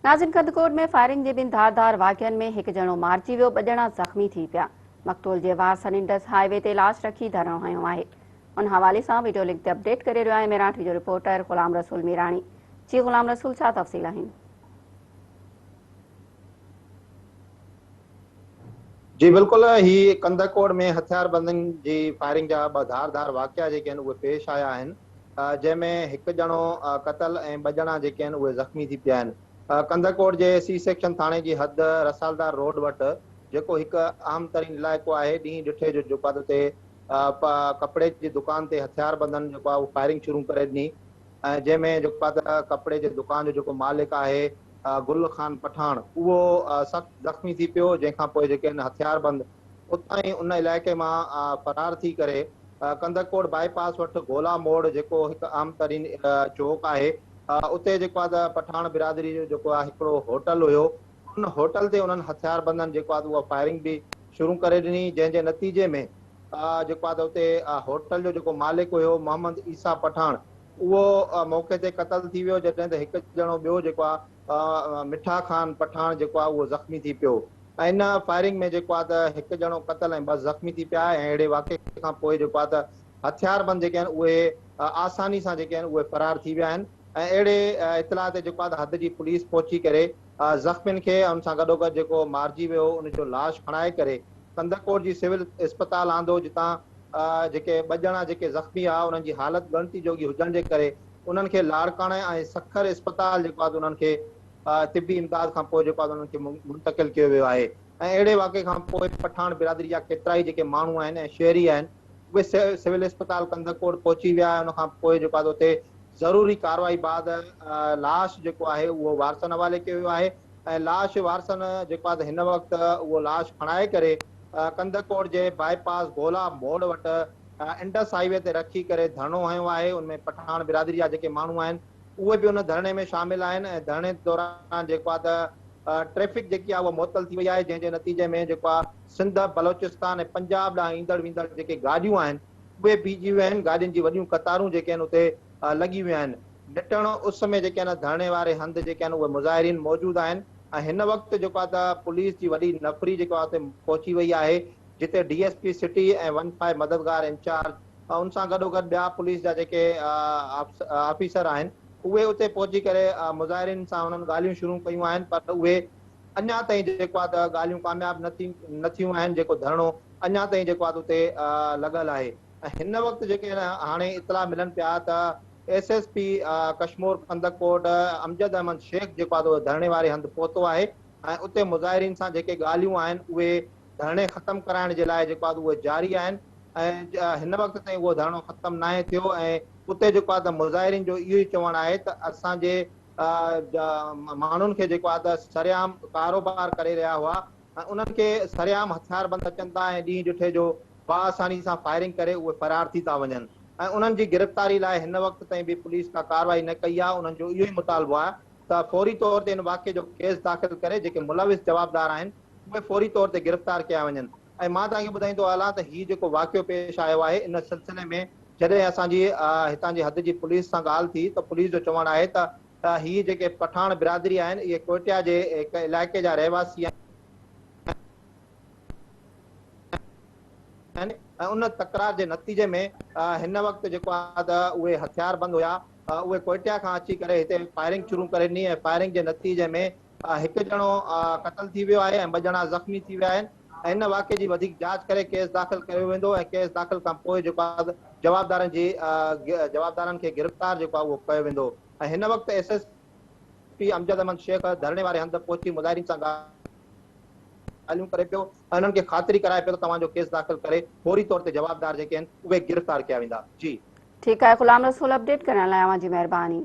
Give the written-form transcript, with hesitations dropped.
ناظرين ڪنڌڪوٽ ۾ فائرنگ جي ٻن ڌار ڌار واقعن ۾ هڪ ڄڻو مارجي ويو ٻه ڄڻا زخمي ٿي پيا مقتول جي وارثن انڊس هاء وي تي لاش رکي ڌرڻو هنيو آهي ان حوالي سان وڊيو لنڪ تي اپڊيٽ ڪري رهيو آهي ميران ٽي جو رپورٽر غلام رسول ميراڻي جي غلام رسول ڇا تفصيل آهن. جي بلڪل هي ڪنڌڪوٽ ۾ هٿياربندن جي فائرنگ جا ٻه ڌار ڌار واقعا جيڪي آهن اهي پيش آيا آهن جنهن ۾ هڪ ڄڻو قتل ۽ ٻه ڄڻا جيڪي آهن اهي زخمي ٿي پيا آهن. ڪنڌڪوٽ جي سي سيڪشن ٿاڻي جي حد رسالدار روڊ وٽ جيڪو هڪ اهم ترين علائقو آهي ڏينهن ڏٺي جو جيڪو آهي اتي ڪپڙي جي دڪان تي هٿياربندن جيڪو آهي اهو فائرنگ شروع ڪري ڏني ۽ جنهن ۾ جيڪو آهي ته ڪپڙي جي دڪان جو جيڪو مالڪ آهي گل خان پٺاڻ اهو سخت زخمي ٿي پيو جنهن کان پوء جيڪي آهن هٿياربند اتان ئي ان علائقي مان فرار ٿي ڪري ڪنڌڪوٽ بائي پاس وٽ گولا موڙ جيڪو هڪ اهم ترين چوڪ آهي اتي جيڪو آهي ته پٺاڻ برادري جو جيڪو آهي هڪڙو هوٽل هيو ان هوٽل تي انهن هٿياربندن جيڪو آهي ته اها فائرنگ به شروع ڪري ڏني جنهن جي نتيجي ۾ جيڪو آهي ته اتي هوٽل جو جيڪو مالڪ هيو محمد عيسيٰ پٺاڻ اهو موقعي تي قتل ٿي ويو جڏهن ته هڪ ڄڻو ٻيو جيڪو آهي مٺا خان پٺاڻ جيڪو آهي اهو زخمي ٿي پيو. ان فائرنگ ۾ جيڪو آهي ته هڪ ڄڻو قتل ۽ ٻه زخمي ٿي پيا ۽ اهڙي واقعي کان پوء جيڪو آهي ته هٿياربند جيڪي آهن اهي آساني سان جيڪي آهن اهي فرار ٿي ويا آهن ۽ اهڙي اطلاع تي جيڪو آهي ته حد جي پوليس پهچي ڪري زخمين کي ان سان گڏوگڏ جيڪو مارجي ويو ان جو لاش کڻائي ڪري ڪنڌڪوٽ جي سول اسپتال آندو جتان جيڪي ٻه ڄڻا جيڪي زخمي هئا انهن جي حالت ڳڻتي جوڳي هجڻ جي ڪري انهن کي لاڙڪاڻي ۽ سکر اسپتال جيڪو آهي ته انهن کي طبي امداد کان پوء جيڪو آهي انهن کي منتقل ڪيو ويو آهي ۽ اهڙي واقعي کان پوء پٺاڻ برادري جا ڪيترائي جيڪي ماڻهو آهن ۽ شهري آهن اهي سول اسپتال ڪنڌڪوٽ پهچي ويا ۽ ان کان پوء جيڪو آهي اتي ضروري ڪارروائي بعد لاش جيڪو آهي اهو وارثن حوالي ڪيو ويو آهي ۽ لاش وارثن جيڪو آهي هن وقت اهو لاش کڻائي ڪري ڪنڌڪوٽ جي بائي پاس گولا موڙ وٽ انڊس هائي وي تي رکي ڪري ڌرڻو هنيو آهي ان ۾ پٺاڻ برادري جا جيڪي ماڻهو آهن اهي به ان ڌرڻي ۾ شامل آهن ۽ ڌرڻي دوران جيڪو آهي ته ٽريفڪ جيڪي آهي اها معطل ٿي وئي آهي جنهن جي نتيجي ۾ جيڪو آهي سنڌ، بلوچستان ۽ پنجاب ڏانهن ايندڙ ويندڙ جيڪي گاڏيون آهن اهي بيهجي ويون آهن گاڏين جي وڏيون قطارون جيڪي آهن اتي لڳي ويون آهن نٽهڻ اس ۾ جيڪي آهن ڌرڻي واري هنڌ جيڪي آهن اهي مظاهرين موجود آهن ۽ هن وقت جيڪو آهي ته پوليس جي وڏي نفري جيڪو آهي اتي پهچي وئي آهي جتي D S P city ۽ one five Madadgar incharge ان سان گڏوگڏ ٻيا پوليس جا جيڪي آفيسر آهن اهي اتي پهچي ڪري مظاهرين سان انهن ڳالهيون شروع ڪيون آهن پر اهي اڃا تائين جيڪو آهي ته ڳالهيون ڪامياب نه ٿي نه ٿيون آهن جيڪو ڌرڻو اڃا تائين جيڪو آهي اتي لڳل آهي ۽ هن وقت جيڪي هاڻي اطلاع ملن پيا ته S S P Kashmore Kandhkot Amjad Ahmed Shaikh جيڪو آهي ته ڌرڻي واري هنڌ پهتو آهي ۽ اتي مظاهرين سان جيڪي ڳالهيون آهن اهي ڌرڻي ختم ڪرائڻ جي لاء جيڪو آهي اهي جاري آهن ۽ هن وقت تائين اهو ڌرڻو ختم ناهي ٿيو ۽ اتي جيڪو آهي ته مظاهرين جو اهو ئي چوڻ آهي ته اسان جي ماڻهن کي جيڪو آهي ته سرعام ڪاروبار ڪري رهيا هئا ۽ انهن کي سرعام هٿياربند اچن ٿا ۽ ڏينهن ڏٺي جو باآساني سان فائرنگ ڪري اهي فرار ٿي ٿا وڃن ۽ انهن جي گرفتاري لاء هن وقت تائين به پوليس ڪا ڪارروائي نه ڪئي آهي انهن جو اهو ئي مطالبو آهي ته فوري طور تي ان واقعي جو ڪيس داخل ڪري جيڪي ملوث جوابدار آهن اهي فوري طور تي گرفتار ڪيا وڃن ۽ مان توهان کي ٻڌائيندو هلان ته هي جيڪو واقعو پيش آيو آهي ان سلسلي ۾ جڏهن اسان جي هتان جي حد جي پوليس سان ڳالهه ٿي ته پوليس جو چوڻ آهي ته هي جيڪي پٺاڻ برادري آهن اهي ڪوئٽيا جي هڪ علائقي جا رهواسي آهن ۽ ان تڪرار جي نتيجي ۾ هن وقت جيڪو آهي ته اهي هٿياربند هيا اهي ڪوئٽيا کان اچي ڪري هتي فائرنگ شروع ڪري ڏني ۽ فائرنگ جي نتيجي ۾ هڪ ڄڻو قتل ٿي ويو آهي ۽ ٻه ڄڻا زخمي ٿي ويا آهن ۽ ان واقعي جي وڌيڪ جاچ ڪري ڪيس داخل ڪيو ويندو ۽ ڪيس داخل کان پوء جيڪو آهي جوابدارن جي جوابدارن کي گرفتار جيڪو آهي اهو ڪيو ويندو ۽ هن وقت S S P Amjad Ahmed Shaikh ڌرڻي واري هنڌ پهچي مظاهرين سان ڳالهيون ڪري پيو ۽ انهن کي خاطري ڪرائي پيو ته توهان جو ڪيس داخل ڪري فوري طور تي جوابدار جيڪي آهن اهي گرفتار ڪيا ويندا جي. ٺيڪ آهي غلام رسول اپڊيٽ ڪرڻ لاء اوهان جي مهرباني.